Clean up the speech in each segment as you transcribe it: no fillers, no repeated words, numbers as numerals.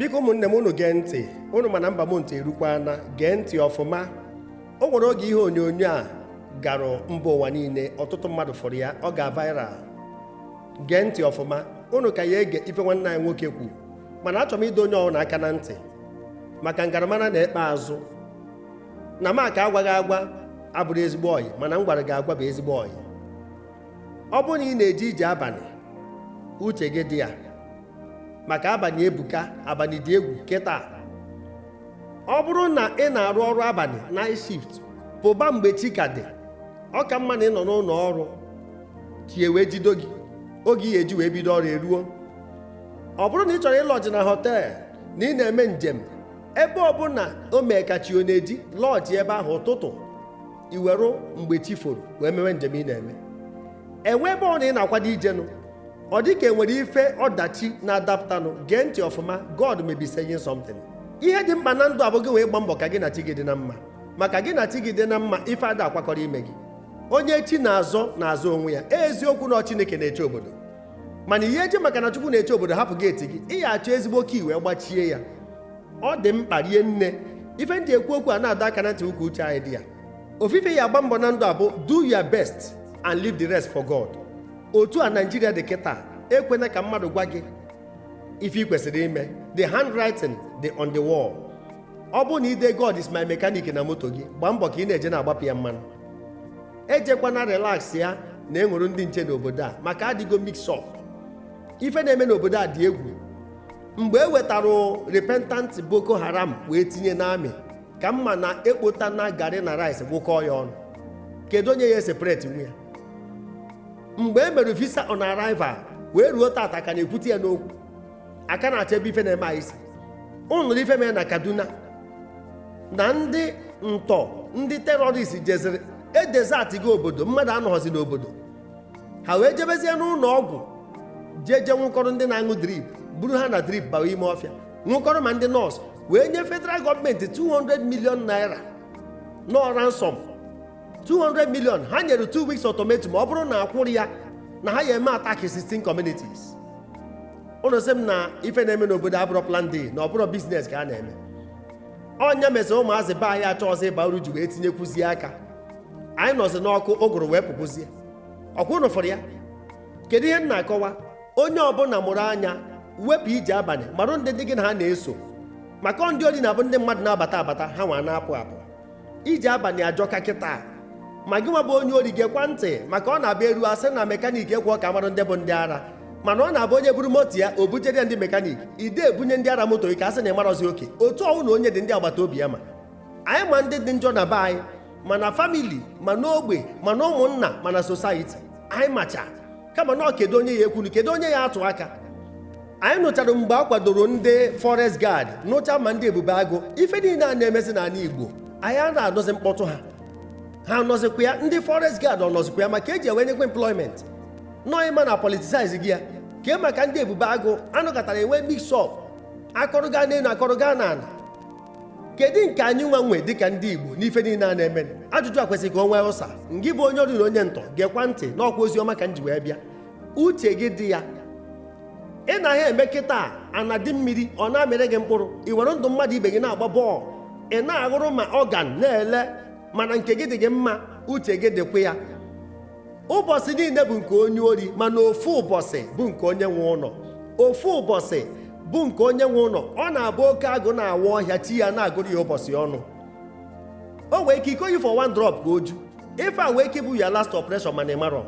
Biko ụmụnne m unu gee ntị, unu mana mba m ntị erukwana, gee ntị ọfụma. O nwere oge ihe onyonyo a gara mba ụwa niile, ọtụtụ mmadụ fọrọ ya, ọ ga viral. Gee ntị ọfụma, unu ka ya ege ife nwanne anyị nwoke kwu, mana achọrọ m ido onye ọrụ aka na ntị maka ngaramara na-ekpe azụ na maka agwaghị agwa abụrụ ezigbo ọyị, mana m gwara gị agwa bụ ezigbo ọyị. Ọ bụrụ na ị na-eje ije abalị, uche gị dị ya maka abalị ebuka, abalị dị egwu kịta. Ọ bụrụ na ị na-arụ ọrụ abalị night shift, pụba mgbe chi ka dị. Ọ ka mma na ị nọ n'ụlọ ọrụ ka e wee jido gị oge ị eji wee bido ọrụ eruo. Ọ bụrụ na ị chọrọ ịlọji na họtel na ị na-eme njem, ebe ọbụla o mee ka chi ọ na-eji lọji ebe ahụ ụtụtụ iwerụ mgbe chi foro wee mewe njem ị na-eme. Enwe ebe ọ na ị na-akwado ijenụ, ọ dị ka enwere ife ọdachi na-adaptanụ. Gee ntị ọfụma, God may be saying something. Ihe dị mkpa na ndụ abụghị wee gba mbọ ka gị na chi gị dị na mma, maka gị na chi gị dị na mma ife ada akwakọrọ ime gị. Onye chi na-azọ onwe ya, eziokwu na Chineke na-eche obodo, mana ihe eji maka na Chukwu na-eche obodo hapụ geeti gị, ị ya achọ ezigbo ka iwe gbachie ya. Ọ dị mkpa rie nne ife ndị ekwu okwu a na-ada aka na ntị ụka uche anyị dị ya. Ofufe ya agba mbọ na ndụ abụ do your best and leave the rest for God. Otu a Nigeria dị kịta, ekwena ka mmadụ gwa gị ife ị kwesịrị ime. The handwriting dị on the wall. Ọ bụ na ide God is my mechanic na moto gị, gbaa mbọ ka ị na-eje na-agbapụ ya mmanụ. Ejekwana relax ya na enwere ndị nche n'obodo a, maka adịgo mix up. Ife na-eme n'obodo a dị egwu. Mgbe e wetara repentant Boko Haram wee tinye n'amị, ka mma na ekpota na garị na rice gwụkọọ ya ọnụ. Kedu onye ya separate nwe ya? Mgbe e mere visa on arrival wee ruo tata ka na-ekwute ya n'okwu, aka na-achọ ebe ife na-eme anyị. Ụnụrụ ife mere na Kaduna na ndị ntọ, ndị terọrist jeziri edezatigo obodo, mmadụ anọghọzi n'obodo ha, wee jebezie n'ụlọ ọgwụ jeje nwụkọrọ ndị na-aṅụ drip, buru ha na drip bawa ime ọfịa, nwụkọrọ ma ndị nọọsụ, wee nye federal gọọmenti 200 million naira no ransom. 200 million ha nyere 2 weeks ultimatum. Ọ bụrụ na akwụrụ ya na ha ya eme attack 16 communities. Ụnụ sị m na ife na-eme n'obodo abụrụ plan day, na ọ bụrụ business ka a na-eme. Ọnya mesịrị ụmụazị be anyị achọ ọzọ ịba uru ji wee tinyekwuzie aka. Anyị nọzi n'ọkụ ụgụrụ wee pụkwuzie. Ọkwa ụnụ fọrọ ya? Kedu ihe m na-akọwa? Onye ọbụla mụrụ anya wepụ ije abalị, marụ ndị dị gị na ha na-eso, maka ndị ori na-abụ ndị mmadụ na-abata abata, ha nwa na-apụ apụ. Ije abalị ajọka kịta, ma gị nwa bụ onye ori gekwa ntị, maka ọ na-abịa eru asị na mekanik ekwe ka marụ ndị bụ ndị ara, mana ọ na-abụ onye buru moto ya o bujere ndị mekanik, ide ebunye ndị ara moto ka asị na ịmarọzi oke. Otu ọnwụ na onye dị ndị agbata obi ya ma anyị ma ndị dị njọ na be anyị, mana famili, mana ogbe, mana ụmụnna, mana society anyị macha. Kama na kedu onye ya ekwunu, kedu onye ya atụ aka. Anyị nụchara mgbe a kwadoro ndị forest guard, nụcha ma ndị ebube agụ, ife niile a na-emezi n'ala Igbo, anyị a na-anọzi mkpọtụ ha. Ha nọzikwa ya, ndị forest guard ọ nọzikwa ya maka eji enwenyekwa employment. Nọọ ịma na politicize gị ya, kee maka ndị ebube agụ anọkọtara enwe mix up, akọrọga n'elu akọrọga n'ala. Kedu nke anyị nwa nwe dịka ndị Igbo n'ife niile a na-eme? Ajụjụ a kwesịrị ka o nwee ụsa. Ngị bụ onye ori na onye ntọ, gekwa ntị n'ọkwa ozi ọma ka m ji wee bịa. Uche gị dị ya. Ị na-ahịa eme kịta ana dị mmiri, ọ na-amịrị gị mkpụrụ, ị were ndụ mmadụ ibe gị na-agba bọọlụ, ị na-aghụrụ ma ọgan na-ele, mana nke gị dị gị mma, uche gị dịkwa ya. Ụbọchị niile bụ nke onye ori, mana ofu ụbọchị bụ nke onye nwe ụlọ. Ofu ụbọchị bụ nke onye nwe ụlọ. Ọ na-abụ oke agụ na-awa ọhịa, chi ya na-agụrụ ya ụbọchị ọnụ. O wee ike iko yi for one drop ka oju. Ife a wee ike bụ ya last operation, mana ịmarọ.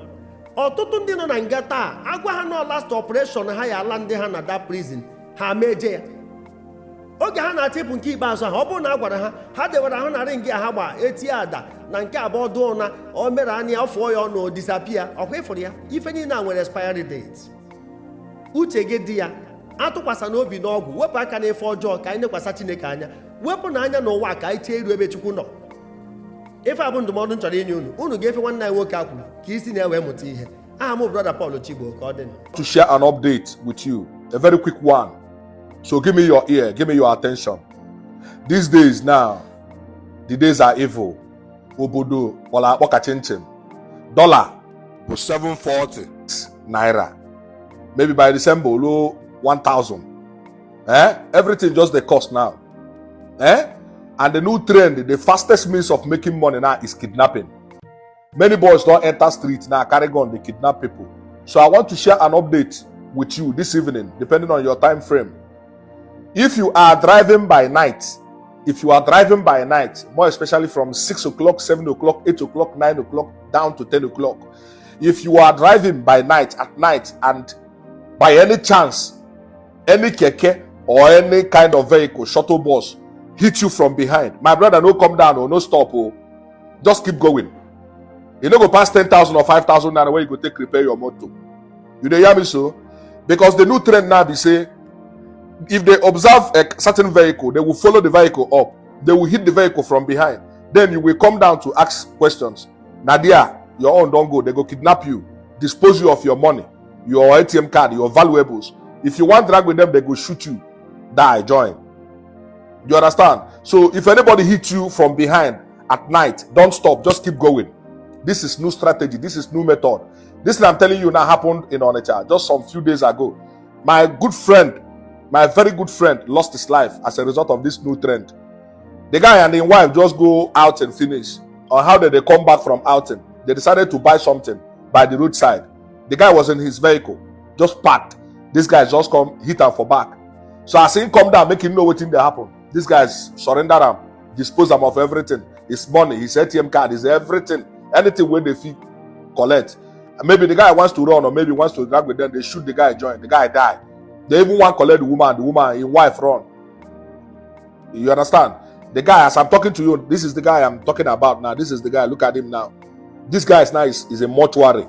Ọtụtụ ndị nọ na nga taa, agwa ha nọ last operation ha ya ala ndị ha na that prison, ha meje ya. Oge ha na-achịpụ nke ikpeazụ ahụ, ọ bụrụ na a gwara ha, ha dewara ahụ narị nke ha gba etie ada na nke abụọ dụọ na o mere anya ọfụọ ya ọnụ disapia. Ọkwa ịfụrụ ya, ife niile a nwere expiry date. Uche gị dị ya. Atụkwasa n'obi n'ọgwụ, wepụ aka n'ife ọjọọ ka anyị nekwasa Chineke anya, wepụ n'anya n'ụwa ka anyị chee iru ebe Chukwu nọ. Ife abụ ndụmọdụ nchọrọ inye unu, unu ga-efe nwanne anyị nwoke akwuru ka isi na-ewe mụta ihe. Aha m brother Paul Chigbo ka ọ dị. To share an update with you, a very quick one. So give me your ear, give me your attention. These days now, the days are evil. Obodo wala akpoka chinchin. Dollar was 740 naira. Maybe by December, low 1,000. Everything just the cost now. And the new trend, the fastest means of making money now is kidnapping. Many boys don't enter streets now, carry gun, they kidnap people. So I want to share an update with you this evening, depending on your time frame. If you are driving by night, more especially from 6 o'clock, 7 o'clock, 8 o'clock, 9 o'clock, down to 10 o'clock. If you are driving by night, at night, and by any chance, any keke or any kind of vehicle, shuttle bus, hit you from behind, my brother, no come down or no stop, just keep going. You don't go past 10,000 or 5,000 naira where you go take repair your motor. You dey hear me so? Because the new trend now be say, if they observe a certain vehicle, they will follow the vehicle up. They will hit the vehicle from behind. Then you will come down to ask questions. Nadia, your own don't go. They go kidnap you, dispose you of your money, your ATM card, your valuables. If you want drag with them, they go shoot you. Die, join. You understand? So if anybody hits you from behind at night, don't stop. Just keep going. This is new strategy. This is new method. This thing I'm telling you now happened in Onitsha just some few days ago. My good friend, my very good friend, lost his life as a result of this new trend. The guy and his wife just go out and finish. On how did they come back from outing? They decided to buy something by the roadside. The guy was in his vehicle, just parked. This guy just come hit him for back. So I see him come down, make him know what thing they happen. This guy's surrender him, dispose him of everything. His money, his ATM card, his everything. Anything where they feel collect. And maybe the guy wants to run or maybe wants to drag with them. They shoot the guy, join. The guy die. They even want to collect the woman, his wife run. You understand? The guy, as I'm talking to you, this is the guy I'm talking about now. This is the guy. Look at him now. This guy is now is a mortuary.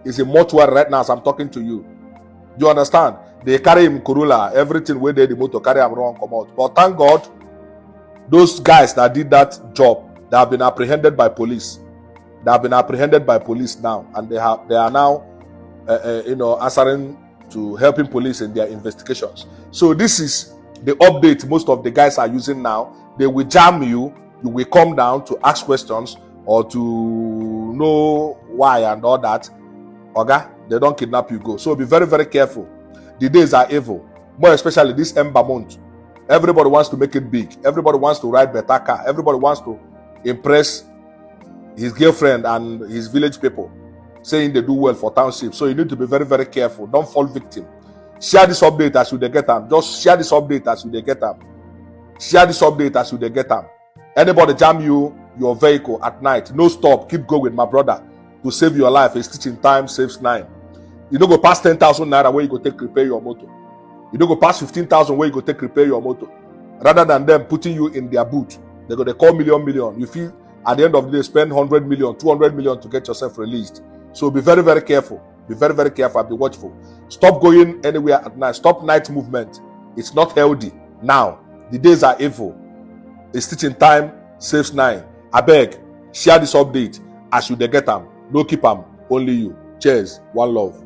He's a mortuary right now as I'm talking to you. You understand? They carry him Corolla, everything where they the motor carry him wrong come out. But thank God, those guys that did that job, they have been apprehended by police. They have been apprehended by police now, and they are now, answering to helping police in their investigations. So this is the update most of the guys are using now. They will jam you. You will come down to ask questions or to know why and all that. Okay? They don't kidnap you, go. So be very, very careful. The days are evil. More especially this Ember month. Everybody wants to make it big. Everybody wants to ride better car. Everybody wants to impress his girlfriend and his village people, saying they do well for township. So you need to be very, very careful. Don't fall victim. Share this update as you they get them. Just share this update as you they get them. Share this update as you they get them. Anybody jam you, your vehicle at night, no stop. Keep going, my brother. To save your life, a stitch in time saves 9. You don't go past 10,000 naira where you go take repair your motor. You don't go past 15,000 where you go take repair your motor. Rather than them putting you in their boot, they call million. You feel at the end of the day, spend 100 million, 200 million to get yourself released. So be very, very careful. Be very, very careful and be watchful. Stop going anywhere at night. Stop night movement. It's not healthy. Now, the days are evil. A stitch in time saves 9. I beg, share this update as you get them. No keep them, only you. Cheers. One love.